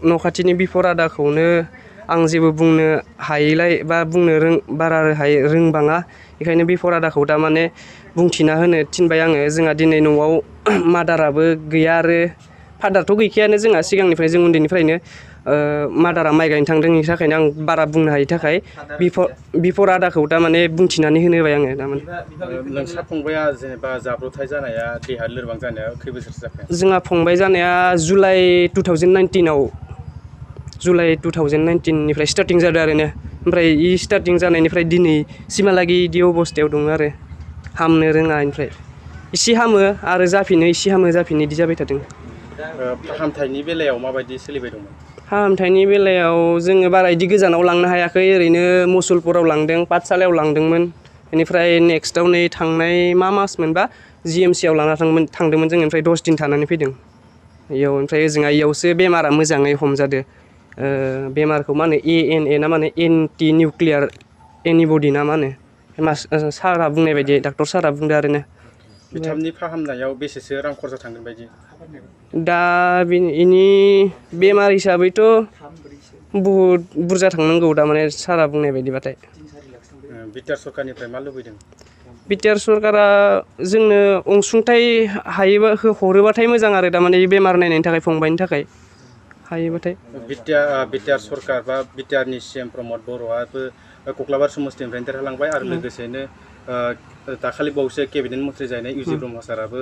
न' खाथिनि बिफर आदाखौनो आं जेबो बुंनो हायैलाय बा बुंनो बारा रोंबाङा बेखायनो बिफर आदाखौ दा माने बुंथिना होनो थिनबाय आङो। जोंहा दिनै न'आव मादाराबो गैया आरो फादारथ' गैखायानो जोंहा सिगांनिफ्राय जों उन्दैनिफ्रायनो मादारा माइ गायनो थांदों बेनि थाखायनो आं बारा बुंनो हायि थाखाय बिफर आदाखौ दामाने बुंथिनानै होनो होबाय आङो दामाने। नोंसा फंबाया जेनेबा जाब्रबथाय जानाया देहा लोरबां जानाया खै बोसोरसो जाखो? जोंहा फंबाय जानाया जुलाइ 2019आव जुलाइ 2019निफ्राय स्टार्टिं जादों आरो ना। ओमफ्राय इ स्टार्टिं जानायनिफ्राय दिनैसिमहालागै बिदि अबस्थायाव दङ आरो हामनो रोङा ओमफ्राय इसे हामो आरो जाफिनो इसे हामो जाफिनो इदि जाबाय थादों। फाहामथायनि बेलायाव माबायदि सोलिबाय दंमोन? फाहामथायनि बेलायाव जोङो बारा इदि गोजानाव लांनो हायाखै ओरैनो मुसलपुराव लांदों पाठसालायाव लांदोंमोन। बेनिफ्राय नेक्स्टआव नै थांनाय मा मास मोनबा GMC आव लाना थांदोंमोन जों ओमफ्राय 10 दिन थानानै फैदों इयाव। ओमफ्राय ओजोंहाय इयावसो बेमारा मोजाङै हमजादो। बेमारखौ मा होनो ANA ना मा होनो एन्टि निउक्लियार एनिबडि ना मा होनो सारआ बुंनाय बायदि डाक्टर सारआ बुंदो आरो ना। बिथांनि फाहामनायाव बेसेसो रां खरसा थांगोन बायदि? दा इनि बेमार हिसाबैथ' बुहुद बुरजा थांनांगौ दामाने सारआ बुंनाय बायदिबाथाय। बिटिआर सरकारनिफ्राय मा लुबैदों? बिटिआर सरकारा जोंनो अनसुंथाइ हायोबा हरोबाथाय मोजां आरो दामाने बेमार नायनायनि थाखाय फंबायनि थाखाय हायोबाथाय। बिटिआर सरकार बा बिटिआरनि CM प्रमद बर'आबो कक्लाबार समस्तिनिफ्रायनो देरहालांबाय आरो लोगोसेनो दाखालि बावैसो केबिनेट मन्थ्रि जानाय UG ब्रह्म साराबो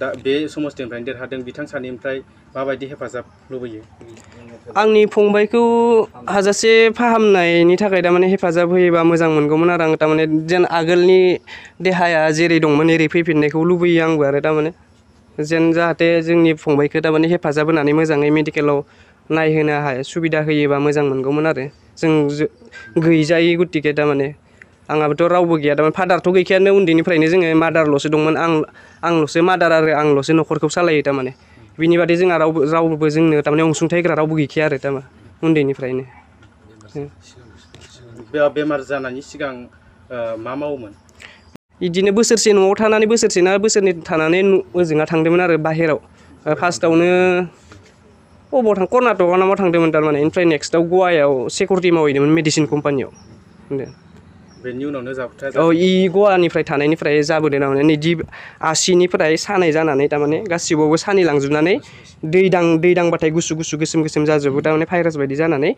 दा बे समस्तिनिफ्रायनो देरहादों। बिथां सानैनिफ्राय माबायदि हेफाजाब लुबैयो? आंनि फंबायखौ हाजासे फाहामनायनि थाखाय थारमाने हेफाजाब होयोबा मोजां मोनगौमोन आरो आं थारमाने जेन आगोलनि देहाया जेरै दंमोन एरै फैफिननायखौ लुबैयो आंबो आरो थारमाने जेन जाहाथे जोंनि फंबायखौ थारमाने हेफाजाब होनानै मोजाङै मेडिकेलाव नायहोनो सुबिदा होयोबा मोजां मोनगौमोन आरो जों गैजायै गथिखे थारमाने आंहाबोथ' रावबो गैया थारमाने फादारथ' गैखायानो उन्दैनिफ्रायनो जोङो मादारल'सो दंमोन आंल'सो मादार आरो आंल'सो न'खरखौ सालायो थारमाने बिनि बादै जोंहा रावबो जोंनो थारमाने अनसुंथाइ होग्रा रावबो गैखाया आरो थारमाने उन्दैनिफ्रायनो। बेमार जानायनि सिगां मा मावोमोन? बिदिनो बोसोरसे न'आव थानानै बोसोरसे ना बोसोरनै थानानै ओजोंहा थांदोंमोन आरो बाहेराव। फार्स्टआवनो बबाव कर्नाटकआव ना मा थांदोंमोन थारमाने ओमफ्राय नेक्स्टआव गवायाव सिकिउरिटि मावहैदोंमोन मेडिसिन कम्पानियाव। बेनि उनावनो जाब्रबथाया औ जादों? गवानिफ्राय थानायनिफ्राय जाबोदों थारमाने नैदि आसिनिफ्राय सानाय जानानै थारमाने गासिबावबो सानि दै दांबाथाय गुसु गोसोम जाजोबो थारमाने भाइरास बायदि जानानै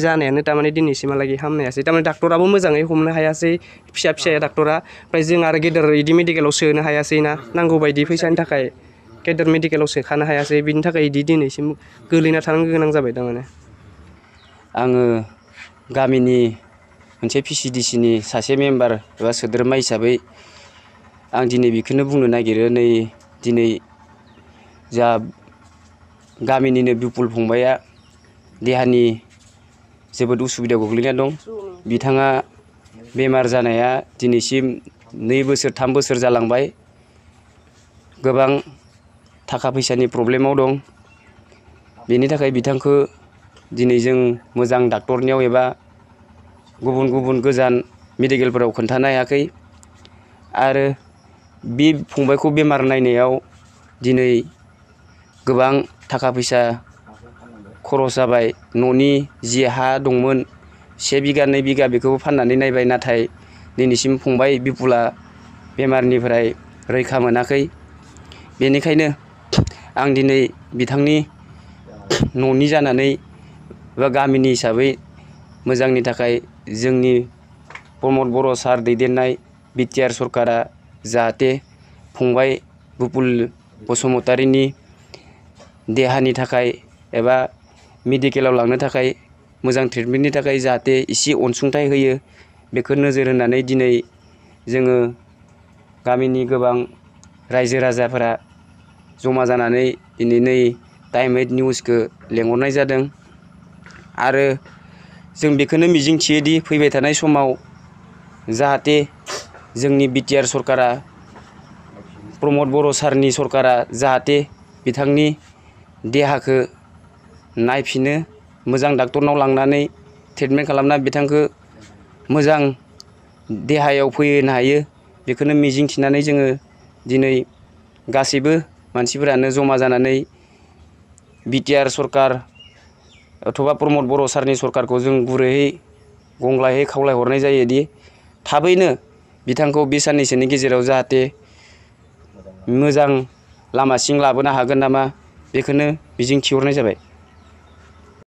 जानायानो थारमाने दिनैसिमहालागै हामनायासै थारमाने डाक्टराबो मोजाङै हमनो हायासै फिसा डाक्टरा ओमफ्राय जों आरो गेदेर बिदि मेडिकेलाव सोनो हायासै ना नांगौ बायदि फैसानि थाखाय गेदेर मेडिकेलाव सोखानो हायासै बिनि थाखाय बिदि दिनैसिम गोलैना थानो गोनां जाबाय थारमाने। आङो गामिनि मोनसे PCDCनि सासे मेम्बार एबा सोद्रोमा हिसाबै आं दिनै बेखौनो बुंनो नागिरो दिनै जा गामिनिनो बिपुल फंबाया देहानि जोबोद उसुबिदायाव गोग्लैना दं। बिथाङा बेमार जानाया दिनैसिम 2 बोसोर 3 बोसोर जालांबाय। गोबां थाखा फैसानि प्रब्लेमाव दं। बेनि थाखाय बिथांखौ दिनै जों मोजां डाक्टरनियाव एबा गुबुन गोजान मेडिकेलफोराव खोन्थानो हायाखै आरो बे फंबायखौ बेमार नायनायाव दिनै गोबां थाखा फैसा खरस जाबाय। न'नि जि हा दंमोन 1 बिगा 2 बिगा बेखौबो फाननानै नायबाय नाथाय दिनैसिम फंबाय बिपुला बेमारनिफ्राय रैखा मोनाखै। बेनिखायनो आं दिनै बिथांनि न'नि जानानै एबा गामिनि हिसाबै मोजांनि थाखाय जोंनि प्रमद बर' सार दैदेननाय बिटिआर सरकारा जाहाथे फंबाय बिपुल बसुमतारीनि देहानि थाखाय एबा मेडिकेलाव लांनो थाखाय मोजां ट्रिटमेन्टनि थाखाय जाहाथे एसे अनसुंथाइ होयो बेखौ नोजोर होनानै दिनै जोङो गामिनि गोबां रायजो राजाफोरा जमा जानानै दिनै टाइम 8 निउसखौ लेंहरनाय जादों आरो जों बेखौनो मिजिंथियोदि फैबाय थानाय समाव जाहाथे जोंनि बिटिआर सरकारा प्रमद बर' सारनि सरकारा जाहाथे बिथांनि देहाखौ नायफिनो मोजां डाक्टरनाव लांनानै ट्रिटमेन्ट खालामना बिथांखौ मोजां देहायाव फैहोनो हायो बेखौनो मिजिंथिनानै जोङो दिनै गासैबो मानसिफोरानो जमा जानानै बिटिआर सरकार अथवा प्रमद बर' सारनि सरकारखौ जों गुरैयै गंग्लायै खावलायहरनाय जायोदि थाबैनो बिथांखौ बे साननैसोनि गेजेराव जाहाथे मोजां लामासिं लाबोनो हागोन नामा बेखौनो मिजिं थिहरनाय जाबाय।